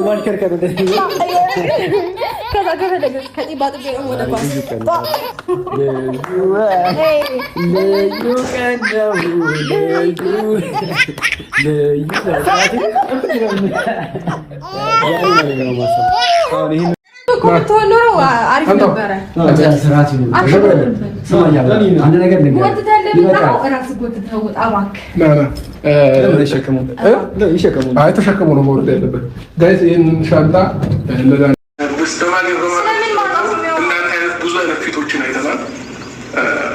ማሽከርከር ከዛ ከፈለገች ከጢባ ጥቤ ነው ወደ ኳስ። ልዩ ቀን ነው። ልዩ ቀን ነው። ልዩ ልዩ ነው። እኮ ብትሆን ኖሮ አሪፍ ነበረ። ስርዓት አንድ ነገር ጎትተህ ለምታው እራስህ ጎትተህ ውጣ እባክህ። አይ ተሸክሞ ነው መውረድ ያለበት። Guys፣ ይህንን ሻንጣ ስለምን ማጣት ነው የሚያወራው? እናንተ አይነት ብዙ አይነት ፊቶችን አይተናል።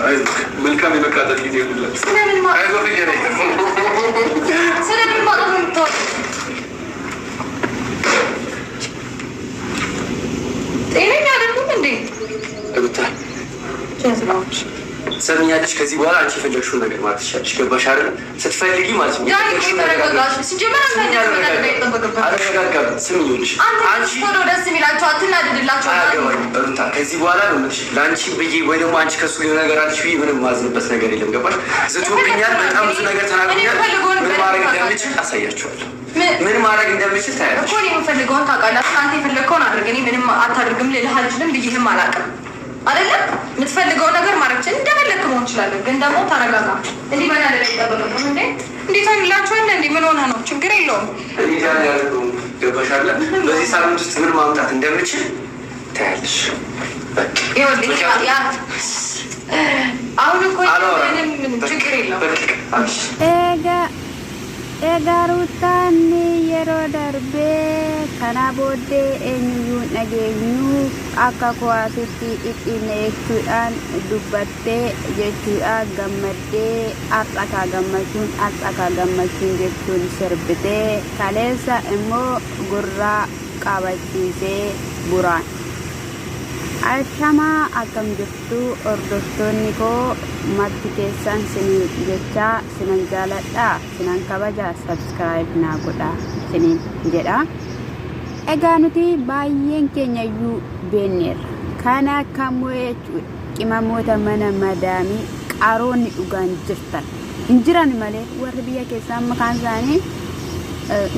አይዞህ፣ መልካም የመቃጠል ጊዜ ይሁንላችሁ። ስለምን ማጣት አይዞህ እየኔ ስለምን ማጣት ነው የምታወራው? ጤነኛ አይደሉም እንዴ? ሩታ ጀዝባዎች። ትሰሚኛለሽ? ከዚህ በኋላ አንቺ የፈለግሽውን ነገር ማለት ትችያለሽ። ገባሽ አይደል? ስትፈልጊ ማለት ነው። ዳኒ ቆይ የፈለግሽውን ነገር ተረጋጋ። ሲጀመር አንተ ስሚኝ፣ እንደዚህ መናደድ አልረጋጋም። አይጠበቅብህም። አልረጋጋም። ስሚኝ፣ ይኸውልሽ አንተ አንቺ ቶሎ ደስ የሚላቸው አትናደድላቸው። አያገባኝም ሩታ። ከዚህ በኋላ ነው የምልሽ ለአንቺ ብዬ ወይ ደግሞ አንቺ ከሱ የሆነ ነገር አለሽ ብዬ ምንም ማዝንበት ነገር የለም። ገባሽ? ዝቶብኛል። በጣም ብዙ ነገር ተናግሮኛል። እኔ የምፈልገውን ምን ማድረግ በደንብ እንደምችል አሳያችኋለሁ። ምን- ምን ማድረግ እንደምችል ታያለሽ። እኮ እኔ የምፈልገውን ታውቃለህ። አንተ የፈለግከውን አድርግ። እኔ ምንም አታድርግም ልልህ አልችልም፣ ብዬህም አላውቅም። አይደለም የምትፈልገውን ነገር ማድረግ ትችል፣ እንደፈለግክ መሆን ትችላለህ። ግን ደግሞ ተረጋጋ። እንዲህ መናደድ አይጠበቅብህም። እንዴ እንዴት ሆንላችኋል? እንዴ ምን ሆነህ ነው? ችግር የለውም። እኔ ዳን ያደርገው ገባሽ አይደል? በዚህ ሳምንት ውስጥ ምን ማምጣት እንደምችል ታያለሽ። በቃ ይኸውልህ ያ አሁን እኮ አላወራም። ምንም ችግር የለውም። በቃ አብሽ Egaa egaa Ruuttaan yeroo darbee kana booddee eenyuyyuu hin dhageenyu akka kuwaasitti dhidhiinne jechuudhaan dubbattee jechuudha gammaddee har'a kaa gammachuun har'a kaa gammachuun jechuun sirbitee kaleessa immoo gurraa qabachiisee buraan. Ashamaa, akkam jirtu hordoftoonni koo marti keessan? Sinin jechaa sinan jaaladha, sinan kabaja, subscribe naa godha sinin jedha. Egaa nuti baay'een keenya iyyuu beenneerra. Kana kammoo jechuudha qimamoota mana madaamii qaroonni dhugaan jirtan hin jiran malee warri biyya keessaa maqaan isaanii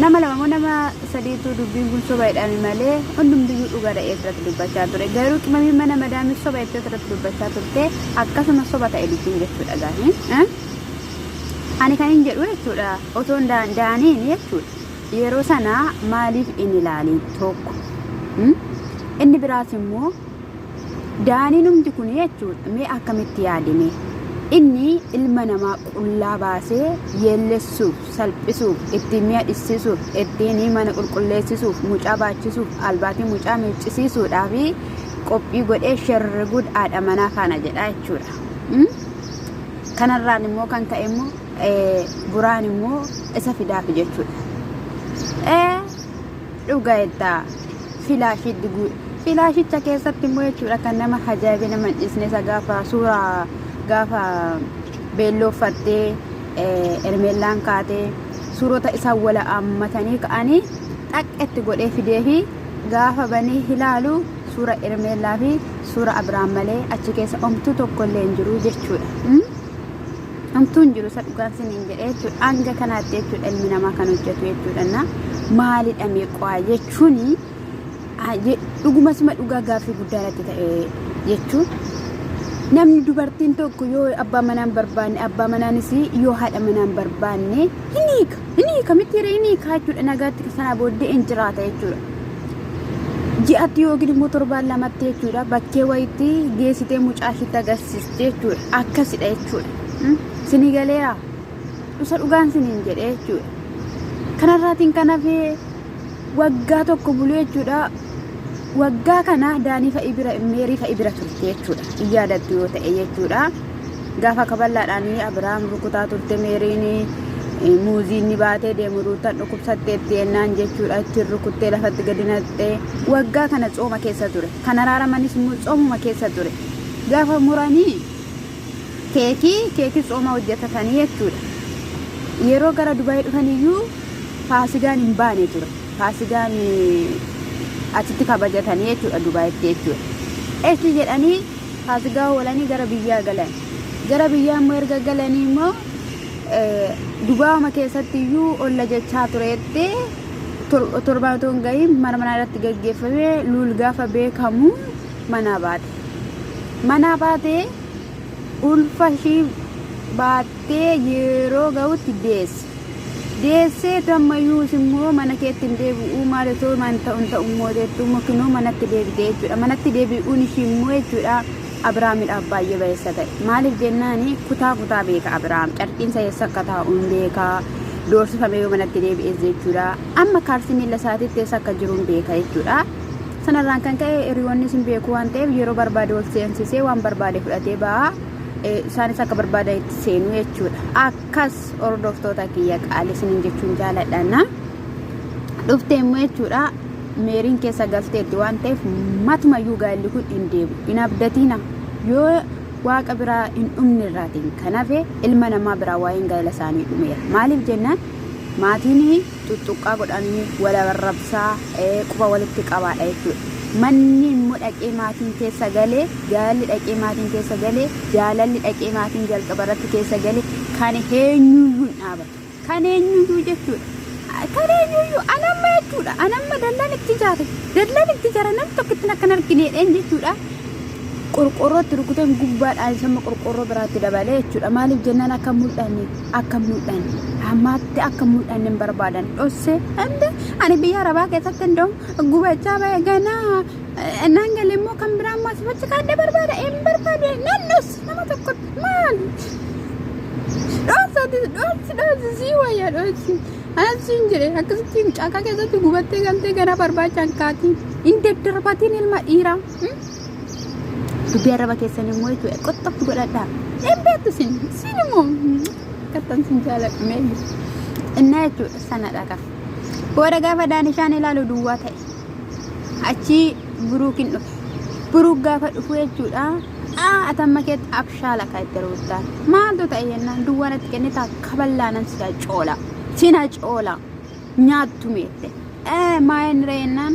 nama lama moo nama sadiitu dubbiin kun soba jedhame malee hundumtiyyuu dhugaa dha'ee irratti dubbachaa ture. Garuu qimamii mana madaamii soba jettee irratti dubbachaa turte, akkasuma soba ta'e dubbiin jechuudha gaafiin. Ani kan hin jedhu jechuudha otoo daaniin jechuudha yeroo sana maaliif hin ilaaliin tokko, inni biraas immoo daaniin humti kun jechuudha mee akkamitti yaadime inni ilma namaa qullaa baasee yeellessuuf, salphisuuf, ittiin mi'a dhissisuuf, ittiin mana qulqulleessisuuf, mucaa baachisuuf, albaatii mucaa miiccisiisuudhaaf qophii godhee sherrigud haadha manaa kana jedha jechuudha. Kanarraan immoo kan ka'e immoo buraan immoo isa fidaaf jechuudha. Dhuga jettaa filaashii diguu filaashicha keessatti immoo jechuudha kan nama ajaa'ibe nama hin dhiisne isa gaafa suuraa gaafa beelloo uffattee Hermeellaan kaatee suurota isaan wala ammatanii ka'anii xaqqetti godhee fidee fi gaafa banee ilaalu suura Hermeellaa fi suura Abiraam malee achi keessa omtuu tokko illee hin jiru jechuudha. Omtuu hin jiru isa dhugaan siniin jedhee jechuudha. Hanga kanaatti jechuudha ilmi namaa kan hojjetu jechuudha. Na maalidha meeqaa jechuuni dhuguma sima dhugaa gaaffii guddaa natti ta'e jechuun namni dubartiin tokko yoo abbaa manaan barbaanne, abbaa manaanis yoo haadha manaan barbaanne hin hiika, hin hiika miti, hin hiika jechuudha. Nagaatti sana booddee hin jiraata jechuudha. Ji'atti yookiin immoo torbaan lamatti jechuudha bakkee wayitti geessitee mucaa ishiitti agarsiisti jechuudha. Akkasidha jechuudha. Sinii galeera isa dhugaan siniin jedhee jechuudha. Kanarraatiin kan hafee waggaa tokko buluu jechuudha. Waggaa kana Daanii fa'i bira, Meerii fa'i bira turte jechuudha. Hin yaadattu yoo ta'e jechuudha. Gaafa kaballaadhaan Abiraam rukutaa turte Meeriin muuziin ni baatee deemu Ruutaan dhukkubsatteetti jennaan jechuudha. Ittiin rukuttee lafatti gadi naqxee waggaa kana tsooma keessa ture. Kan araaramanis immoo tsoomuma keessa ture. Gaafa muranii keekii tsooma hojjetatanii jechuudha. Yeroo gara Dubaayii dhufaniyyuu faasigaan hin baane ture. Faasigaan achitti kabajatanii jechuudha Dubaayitti jechuudha. Echi jedhanii faasigaa oolanii gara biyyaa galan. Gara biyyaa immoo erga galanii immoo Dubaayuma keessatti iyyuu olla jechaa tureetti. Torbaan otoo hin gahiin mana irratti gaggeeffamee luul gaafa beekamu manaa baate. Manaa baatee ulfa ishii baattee yeroo ga'utti deesse. Deessee ammayyuus immoo mana keetti hin deebi'uu maal otoo maan ta'u hin ta'u immoo jettu immoo kinoo manatti deebite jechuudha. Manatti deebi'uun ishii immoo jechuudha Abiraamidhaaf baay'ee bayeessa ta'e. Maaliif jennaani kutaa kutaa beeka Abiraam. Carqiinsa eessa akka taa'u hin beeka. Doorsifamee yoo manatti deebi'es jechuudha. Amma kaalsii miila isaatiitti eessa akka jiru hin beeka jechuudha. Sanarraan kan ka'e hiriyoonnis hin beeku waan ta'eef yeroo barbaade ol seensisee waan barbaade fudhatee ba'a. Isaanis akka barbaadan itti seenu jechuudha. Akkas hordoftoota kiyya qaalii isiniin jechuun jaaladha. Dhuftee immoo jechuudha meeriin keessa galteetti waan ta'eef matumayyuu gaa'elli kun hin deebi'u. Hin abdatiina yoo waaqa biraa hin dhumne irraatiin kan hafe ilma namaa biraa waa'een gaa'ela isaanii dhumeera. Maaliif jennaan maatiin tuttuqqaa godhanii wal arrabsaa quba walitti qabaadha jechuudha. Manni immoo dhaqee maatiin keessa galee, gaa'elli dhaqee maatiin keessa galee, jaalalli dhaqee maatiin jalqaba irratti keessa galee kan eenyuyyuu hin dhaabatu. Kan eenyuyyuu jechuudha. Kan eenyuyyuu anamma jechuudha. Anamma dallaan itti ijaare. Dallaan itti ijaare namni tokko ittiin akkan argineedheen jechuudha. Qorqorrootti rukuteen gubbaadhaan isamma qorqorroo biraatti dabalee jechuudha. Maaliif jennaan akka mul'anne akka mul'anne hammaatti akka mul'anne hin barbaadan. Dhossee ande ani biyya arabaa keessatti indoo gubachaa ba'e ganaa naan galee immoo kan biraa immoo asifachi kaadhee barbaada hin barbaadu nan dhosse nama tokkotti maali. Dhossati dhossi dhossi sii wayya dhossi. Anas siin jedhe akkasitti caakaa keessatti gubattee galtee gara barbaachaan kaatiin hin daddarbatiin ilma dhiiraa. Dubbii arraba keessan immoo jechuudha qoxxof godhadhaa. Hin beektu sin sin immoo kattan sin jaaladhu meeyyu. Innaa jechuudha sana dhaqa. Booda gaafa daanishaan ilaalu duwwaa ta'e. Achii buruukin dhufe. Buruuk gaafa dhufu jechuudha. Aa atamma keetti abshaala ka itti ruuttaan. Maaltu ta'e jennaan duwwaa natti kennitaa kaballaanan sina coola. Sina coola. Nyaattu meette. Ee maayeen ree jennaan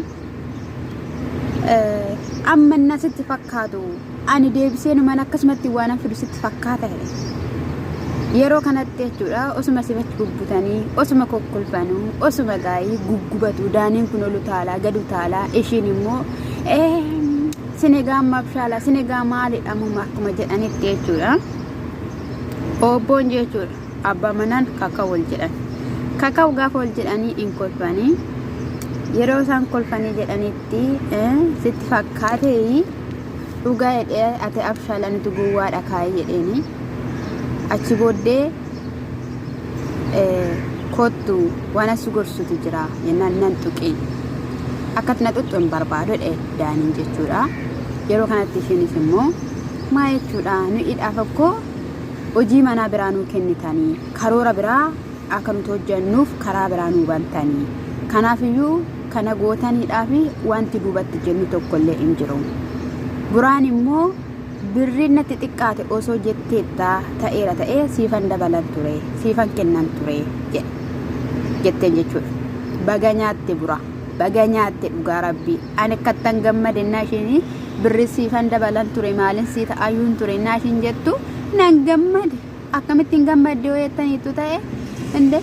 amma na sitti fakkaatu ani deebisee numan akkasumatti waan fidu sitti fakkaata jedhe. Yeroo kanatti jechuudha osuma sifachi bubbutanii osuma kokkolfanuu osuma gaayii guggubatu daaniin kun ol utaalaa gad utaalaa ishiin immoo sinegaa mabshaala sinegaa maalidha muma akkuma jedhanitti jechuudha. Obboon jechuudha abbaa manaan kakaw wal jedhan. Kakaw gaafa wal jedhanii hin kolfanii yeroo isaan kolfanii jedhanitti sitti fakkaatee dhugaa jedhee ati abshaala nuti gowwaadha kaayee jedheeni achi booddee kottu waan as gorsutu jira jennaan nan tuqi akkatti na xuxxu hin barbaadu jedhe daaniin jechuudha. Yeroo kanatti ishiinis immoo maa jechuudha nu hidhaaf akkoo hojii manaa biraa nuu kennitanii karoora biraa akka nuti hojjennuuf karaa biraa nuu bantanii kanaafiyyuu kana gootaniidhaaf wanti duubatti jennu tokkollee hin jiru. Buraan immoo birriin natti xiqqaate osoo jetteetta ta'eera ta'ee siifan dabalan ture siifan kennan ture jedhe jetteen jechuudha. Baga nyaatte bura baga nyaatte dhugaa rabbii ani akkattan gammade innaa isheen birri siifan dabalan ture maalin sii ta'ayyuun ture innaa isheen jettu nan gammade akkamittiin gammadde yoo jettaniittu ta'e inde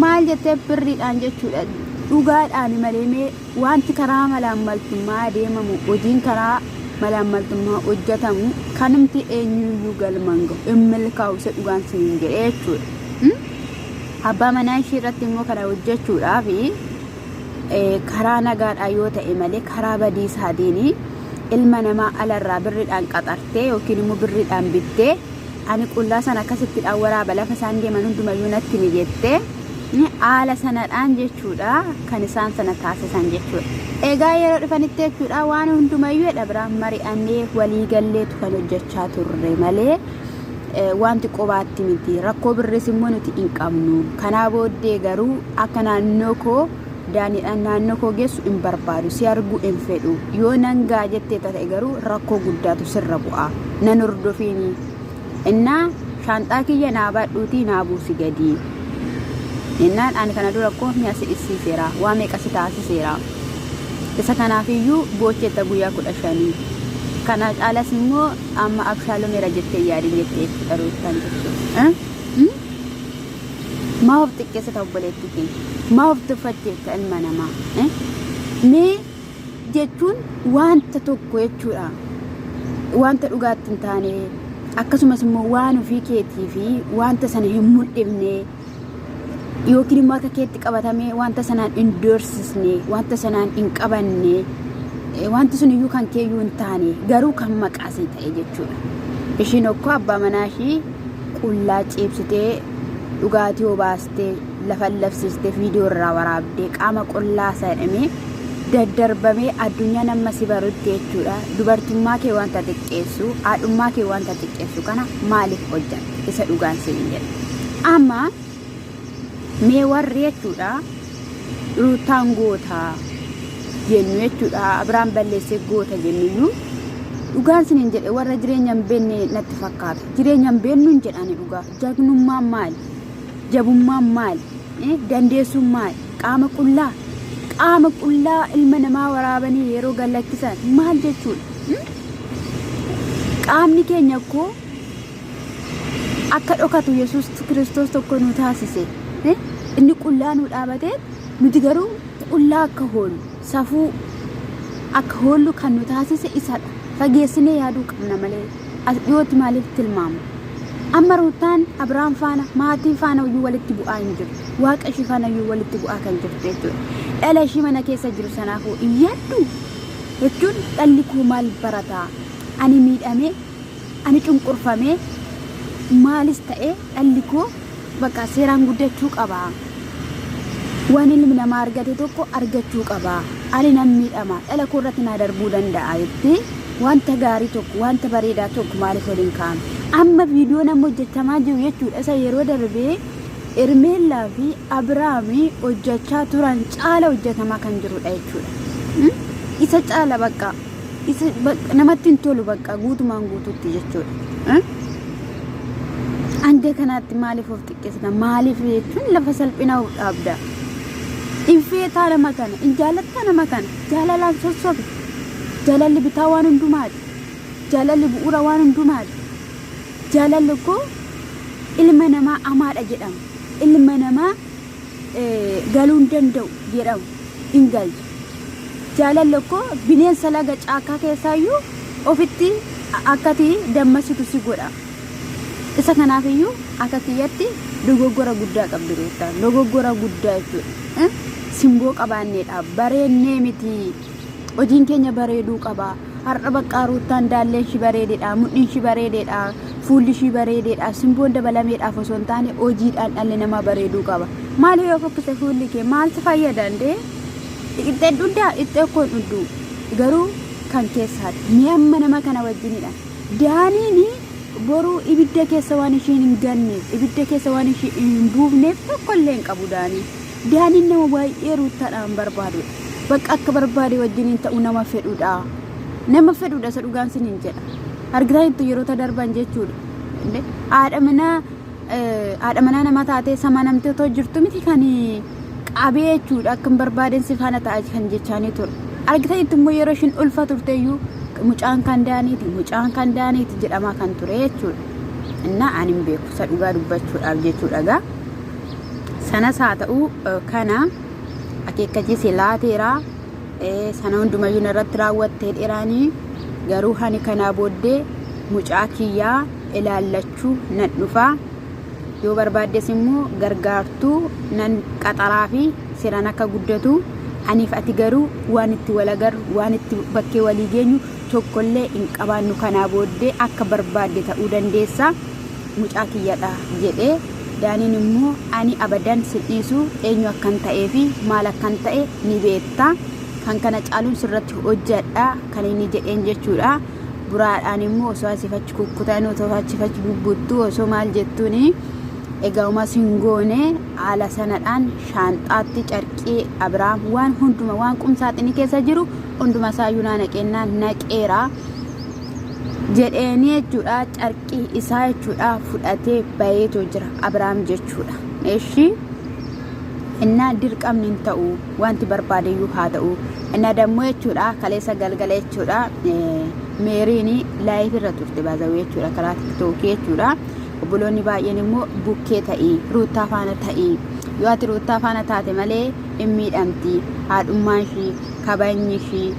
maal jettee birriidhaan jechuudha dhugaadhaan malee mee wanti karaa malaammaltummaa adeemamu hojiin karaa malaammaltummaa hojjetamu kanumti eenyuyyuu galmaan gahu hin milkaa'u isa dhugaan siniin jedhe jechuudha. Abbaa manaa ishee irratti immoo kana hojjechuudhaaf karaa nagaadhaan yoo ta'e malee karaa badiisaatiin ilma namaa alarraa birriidhaan qaxartee yookiin immoo birriidhaan bittee ani qullaa sana akkasittidhaan waraaba lafa isaan deeman hundumayyuu natti mi jettee haala sanadhaan jechuudha kan isaan sana taasisan jechuudha. Egaa yeroo dhufanitti jechuudha waan hundumayyuu jedha biraa mari'annee walii galleetu kan hojjechaa turre malee wanti qobaatti miti rakkoo birris immoo nuti hin qabnu. Kanaa booddee garuu akka naannoo koo daaniidhaan naannoo koo geessu hin barbaadu si arguu hin fedhu yoo nan gaa jettee ta'e garuu rakkoo guddaatu sirra bu'a nan hordofiini. Innaa shaanxaa kiyya naa baadhuutii naa buusi gadii. Innaan ani kana dura koo mi'a si dhissiiseera waa meeqa si taasiseera. Isa kanaafiyyuu boocheetta guyyaa 15. Kana caalas immoo amma abshaalomeera jettee yaadin jettee jechuudha ruuttaan jechuudha. Maa of xiqqeessita obboleettii keenya? Maa of tuffachiifta ilma namaa? Eh? Mee jechuun wanta tokko jechuudha. Wanta dhugaatti hin taane akkasumas immoo waan ofii keetii fi wanta sana hin mul'ifne yookiin immoo harka keetti qabatamee wanta sanaan hin doorsisne wanta sanaan hin qabanne wanti sun iyyuu kan keeyyuu hin taane garuu kan maqaa sii ta'e jechuudha. Ishiin okkoo abbaa manaa ishii qullaa ciibsitee dhugaatii obaastee lafa lafsistee viidiyoo irraa waraabdee qaama qullaa isaa jedhamee daddarbamee addunyaan amma si barutti jechuudha. Dubartummaa kee wanta xiqqeessu, haadhummaa kee wanta xiqqeessu kana maaliif hojjatte? Isa dhugaan siin jedha. Amma mee warri jechuudha Ruuttaan goota jennu jechuudha Abiraan balleessee goota jennu iyyuu dhugaan sinin jedhe warra jireenya hin beekne natti fakkaata. Jireenya hin beeknu hin jedhani dhugaa. Jagnummaan maali? Jabummaan maali? Dandeessuun maali? Qaama qullaa? Qaama qullaa ilma namaa waraabanii yeroo gad lakkisan maal jechuudha? Qaamni keenya koo akka dhokatu Yesuus Kiristoos tokko nu taasise. Inni qullaa nu dhaabatee nuti garuu qullaa akka hoolu safuu akka hoollu kan nu taasise isadha. Fageessinee yaaduu qabna malee as dhiyootti maaliif tilmaamna? Amma Ruuttaan Abiraam faana maatii faana iyyuu walitti bu'aa hin jirtu. Waaqa ishii faana iyyuu walitti bu'aa kan jirtu jechuudha. Dhala ishii mana keessa jiru sanaafuu hin yaaddu jechuun dhalli koo maal barataa? Ani miidhamee ani cunqurfamee maalis ta'ee dhalli koo bakka seeraan guddachuu qaba. Waan ilmi namaa argate tokko argachuu qaba. Ani nan miidhama. Dhala koo irratti naa darbuu danda'a jettee wanta gaarii tokko wanta bareedaa tokko maaliif waliin kaa'ame. Amma viidiyoon amma hojjetamaa jiru jechuudha. Isa yeroo darbee Ermeellaa fi Abiraami hojjechaa turan caala hojjetamaa kan jirudha jechuudha. Isa caala bakka isa namatti hin tolu bakka guutumaan guututti jechuudha. Hanga kanaatti maaliif of xiqqeessita? Maaliif jechuun lafa salphinaa of dhaabda? In feetaa nama kana, in jaalattaa nama kana, jaalalaan sossobe. Jaalalli bitaa waan hundumaati. Jaalalli bu'uura waan hundumaati. Jaalalli koo ilma namaa amaadha jedhama. Ilma namaa galuu hin danda'u jedhamu hin galcha. Jaalalli koo bineensa laga caakkaa keessaayyuu ofitti akkati dammasitu si godha. Isa kanaaf iyyuu akka kiyyatti dogoggora guddaa qabdi Ruuttaan. Dogoggora guddaa jechuudha. Simboo qabaanneedha. Bareennee miti. Hojiin keenya bareeduu qaba. Har'a baqqaa Ruuttaan daalleen ishii bareedeedha. Mudhiin ishii bareedeedha. Fuulli ishii bareedeedha. Simboon dabalameedhaaf osoo hin taane hojiidhaan dhalli namaa bareeduu qaba. Maali yoo fokkise fuulli kee maal si fayyada indee? Ixxee dhuddaa ixxee koo hin dhudduu. Garuu kan keessaati. Mee amma nama kana wajjinidha. Daaniin boruu ibidda keessa waan ishiin hin ganneef, ibidda keessa waan ishii hin buufneef tokko illee hin qabu Daaniin. Daaniin nama baay'ee Ruuttaadhaan barbaadudha. Bakka akka barbaade wajjiniin ta'uu nama fedhudha. Nama fedhudha isa dhugaan sinin jedha. Argitaniittu yeroota darban jechuudha. Haadha manaa haadha manaa nama taatee samanamtee otoo jirtu miti kan qabee jechuudha akka hin barbaadeen si faana ta'a kan jechaanii ture. Argitanitti immoo yeroo ishiin ulfa turteeyyuu mucaan kan daaniiti mucaan kan daaniiti jedhamaa kan ture jechuudha. Innaa ani hin beeku isa dhugaa dubbachuudhaaf jechuudha gaa. Sanas haa ta'u kana akeekkachiise laateera. Sana hundumayyuu narratti raawwattee dheeraanii garuu hani kanaa booddee mucaa kiyyaa ilaallachuu nan dhufa. Yoo barbaaddes immoo gargaartuu nan qaxaraa fi seeraan akka guddatu aniif ati garuu waan itti wal agarru waan itti bakkee walii geenyu tokkollee hin qabaannu kanaa booddee akka barbaadde ta'uu dandeessa mucaa kiyyadha jedhee Daaniin immoo ani abadan sin dhiisu eenyu akkan ta'ee fi maal akkan ta'e ni beekta kan kana caaluun sirratti hojjedha kan inni jedheen jechuudha. Buraadhaan immoo osoo asiif achi kukkutan osoo achiif achi bubbuttu osoo maal jettuuni egaa umas hin goone haala sanadhaan shaanxaatti carqii Abiraam waan hunduma waan qumsaaxinii keessa jiru hunduma isaa naa naqeennaan naqeera jedheeni jechuudha carqii isaa jechuudha fudhatee bayeetoo jira Abiraam jechuudha. Eshi innaa dirqamni hin ta'u wanti barbaadeyyuu haa ta'u inna dammoo jechuudha kaleessa galgala jechuudha meeriin live irra turte baazawee jechuudha karaa tiktookii jechuudha. Obboloonni baay'een immoo bukkee ta'i, Ruuttaa faana ta'i. Yoo ati Ruuttaa faana taate malee hin miidhamti. Haadhummaan ishii, kabajni ishii,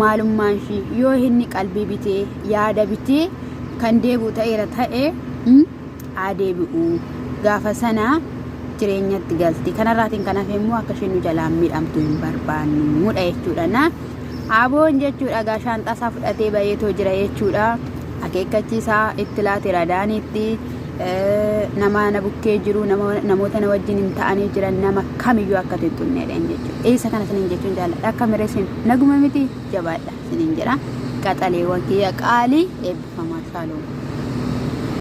maalummaan ishii yoo inni qalbii bitee, yaada bitee kan deebi'u ta'eera ta'e haa deebi'u. Gaafa sana jireenyatti galti. Kanarraatiin kan hafe immoo akka isheen nu jalaan miidhamtu hin barbaannudha jechuudha. Na Aboon jechuudha egaa shaanxaa isaa fudhatee baheetoo jira jechuudha. Akeekkachiisaa itti laateera Daaniitti. Nama na bukkee jiru namoota na wajjin hin ta'anii jiran nama kamiyyuu akka hin xunneedhaan jechuudha. Eessa kana isiniin jechuun jaalladha. Akka miree isin naguma miti jabaadha isiniin jedha. Qaxaleewwan kiyya qaalii eebbifamaa shaaloom.